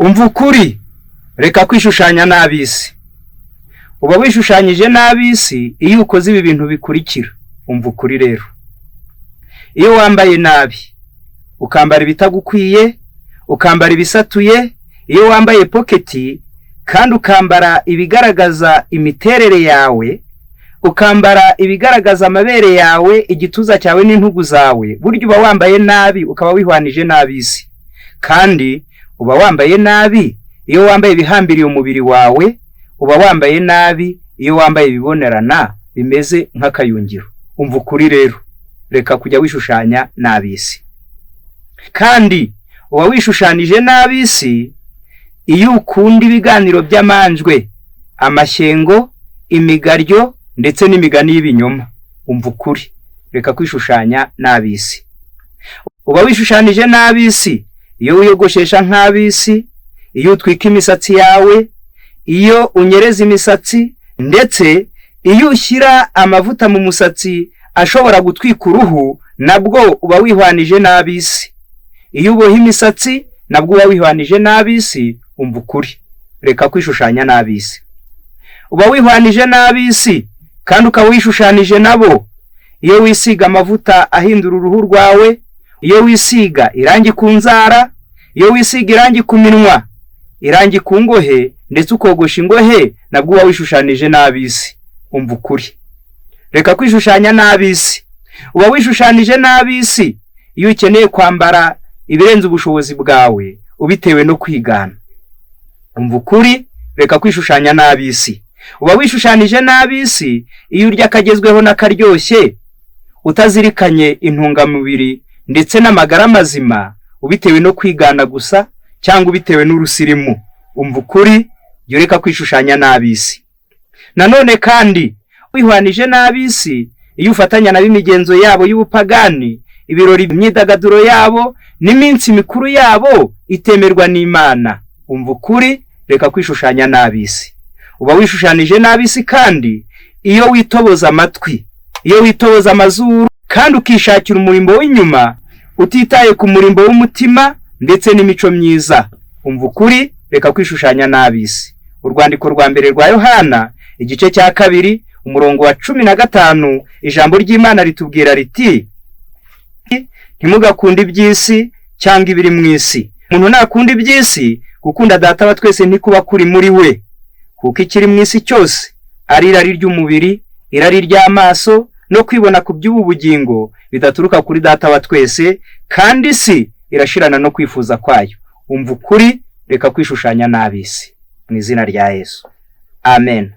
Umva ukuri, reka kwishushanya n'ab'isi. Uba wishushanyije n'ab'isi iyo ukoze ibi bintu bikurikira. Umva ukuri rero, iyo wambaye nabi, ukambara ibitagukwiye, ukambara ibisatuye, iyo wambaye poketi kandi ukambara ibigaragaza imiterere yawe, ukambara ibigaragaza amabere yawe, igituza cyawe n'intugu zawe, burya uba wambaye nabi, ukaba wihwanije n'ab'isi. Kandi uba wambaye nabi iyo wambaye ibihambiriye umubiri wawe, uba wambaye nabi iyo wambaye ibibonerana bimeze nk'akayungiro. Umva ukuri rero, reka kujya wishushanya n'ab'isi. Kandi uba wishushanije n'ab'isi iyo ukunda ibiganiro by'amanjwe, amashyengo, imigaryo ndetse n'imigani y'ibinyoma. Umva ukuri, reka kwishushanya n'ab'isi. Uba wishushanije n'ab'isi iyo wiyogoshesha nk'ab'isi, iyo utwika imisatsi yawe, iyo unyereza imisatsi, ndetse iyo ushyira amavuta mu musatsi ashobora gutwika uruhu, nabwo uba wihwanije n'ab'isi. Iyo uboha imisatsi, nabwo uba wihwanije n'ab'isi. Umva ukuri, reka kwishushanya n'ab'isi. Uba wihwanije n'ab'isi kandi ukaba wishushanije nabo iyo wisiga amavuta ahindura uruhu rwawe, iyo wisiga irangi ku nzara, iyo wisiga irangi ku minwa, irangi ku ngohe, ndetse ukogosha ingohe, nabwo uba wishushanije n'ab'isi. Umva ukuri, reka kwishushanya n'ab'isi. Uba wishushanije n'ab'isi iyo ukeneye kwambara ibirenze ubushobozi bwawe ubitewe no kwigana. Umva ukuri, reka kwishushanya n'ab'isi. Uba wishushanije n'ab'isi iyo urya akagezweho n'akaryoshye, utazirikanye intungamubiri ndetse n'amagara mazima, ubitewe no kwigana gusa cyangwa ubitewe n'urusirimu. Umva ukuri, jya ureka kwishushanya n'ab'isi. Nanone kandi wihwanije n'ab'isi iyo ufatanya nabo imigenzo yabo y'ubupagani, ibirori, imyidagaduro yabo n'iminsi mikuru yabo itemerwa n'Imana. Umva ukuri, reka kwishushanya n'ab'isi. Uba wishushanije n'ab'isi kandi iyo witoboza amatwi, iyo witoboza amazuru, kandi ukishakira umurimbo w'inyuma utitaye ku murimbo w'umutima ndetse n'imico myiza. Umva ukuri, reka kwishushanya n'ab'isi. Urwandiko rwa mbere rwa Yohana, igice cya 2, umurongo wa 15, ijambo ry'Imana ritubwira riti: "Ntimugakunde iby'isi cyangwa ibiri mu isi. Umuntu nakunda iby'isi, gukunda Data wa twese ntikuba kuri muri we. Kuko ikiri mu isi cyose, ari irari ry'umubiri, irari ry'amaso no kwibona ku by'ubu bugingo, bidaturuka kuri Data wa twese, kandi isi irashirana no kwifuza kwayo." Umva ukuri, reka kwishushanya n'ab'isi. Mu izina rya Yesu, amen.